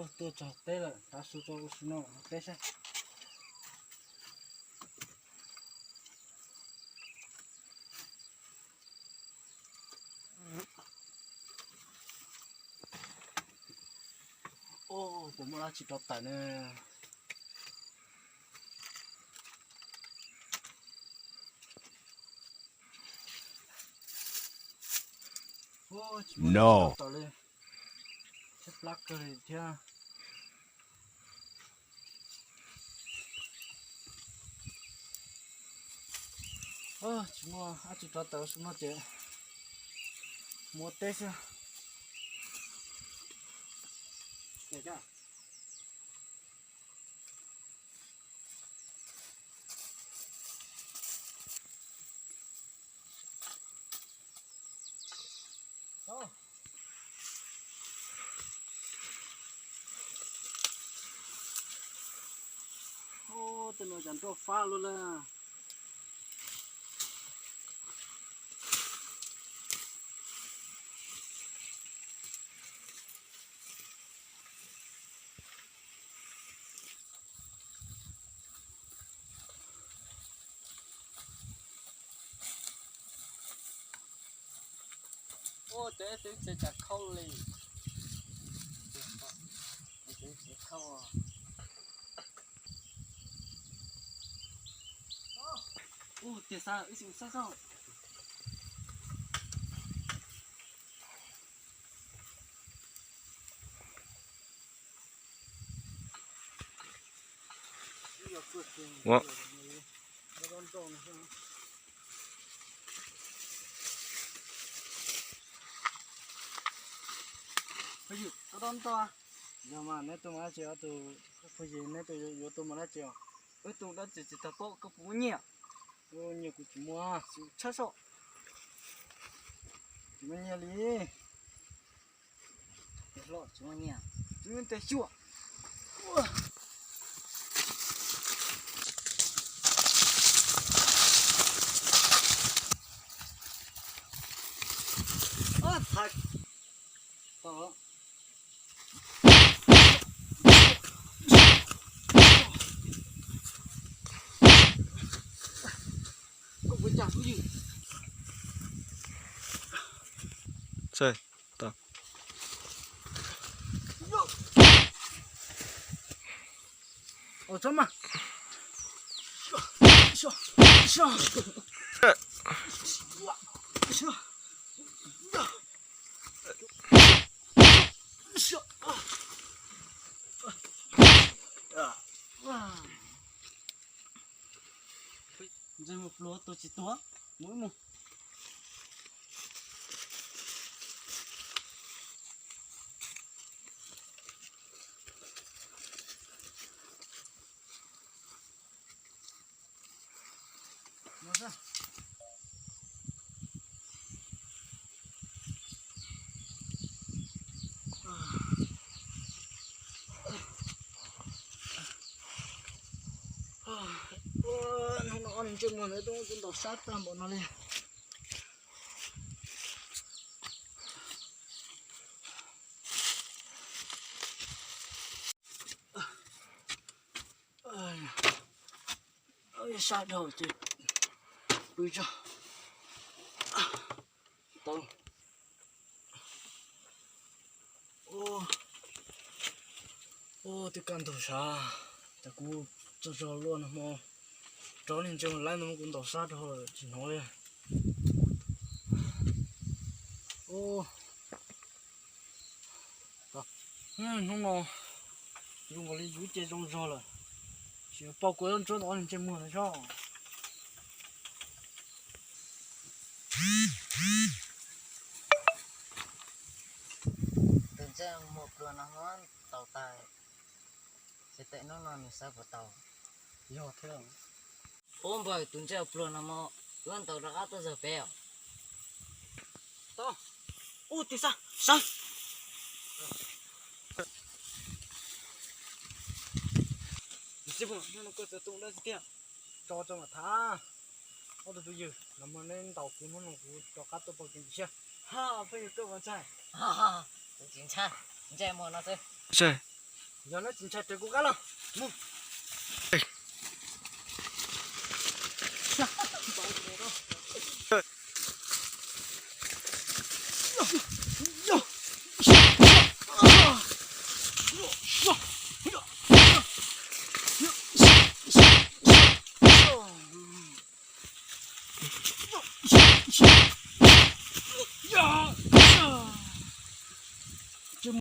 Tuaj txog teb lawm, tav su rau ua su no teb saib. Puas muaj dab tsi rov tawm na? Tsis muaj dab tsi rov tawm li, tshaib plab kawg li thiab. Tsis muaj dab tsi rov tawm su no ces mus ua teb xwb. Tej no cas nroj fab luaj lawm. Ua, cov ib tug txiv cas khaub li. Ib tug txiv khaub. Ua, tias xav ib tug saib saib. Ua, tab tab nto, yog mas neb tuaj mus dab tsi, ob tug phooj ywg neb tuaj yuav tuaj mus dab tsi os? Wb tuaj dab tsi tsis tau paub, koj puas muaj nyiaj? Nyiaj kuv tsis muaj, tshab soj, tsis muaj nyiaj li. Tsis muaj nyiaj, tsis muaj tes xyuas. Ntsej muag pluag tuag tsis tuag, mus ib mus. Hnub no ob niag ntsej muag ntawd tuaj muab kuv ntaus sab tag npaum no li. Sab dhau ces pw tso. Tau. Ua, twb kaj ntug sav, cas kuv tsaug zog luaj no hmo. Rov niag ntsej muag laib no muab kuv ntaus sab dhau lawm tsis hnov li. Hnub no zoo nkaus li yuav cia zoo zog lawm, tsis paub kuv yuav ntsuab ntawm ob niag ntsej muag no zog. Tus ntsej muag pluag no muab ntaus tas, xyov tej hnub no nws xav puas tau. Yog thiab. Ub npawg, tus ntsej pluag no mas wb ntaus rov qab tuaj txog pem os. Tau. Ub, tis xav sawv. Tus ntsej muag no koj txawm tua dab tsi tiag? Tso tso mam tham. Ob tug phooj ywg, nag hmo neb ntaus kuv, hnub no kuv rov qab tuaj pom kev ntxim siab. Ha, phooj ywg koj puas ntshai? Kuv tsis ntshai, ntsej muag no xwb. Yog no tsis ntshai raws kuv qab los mus.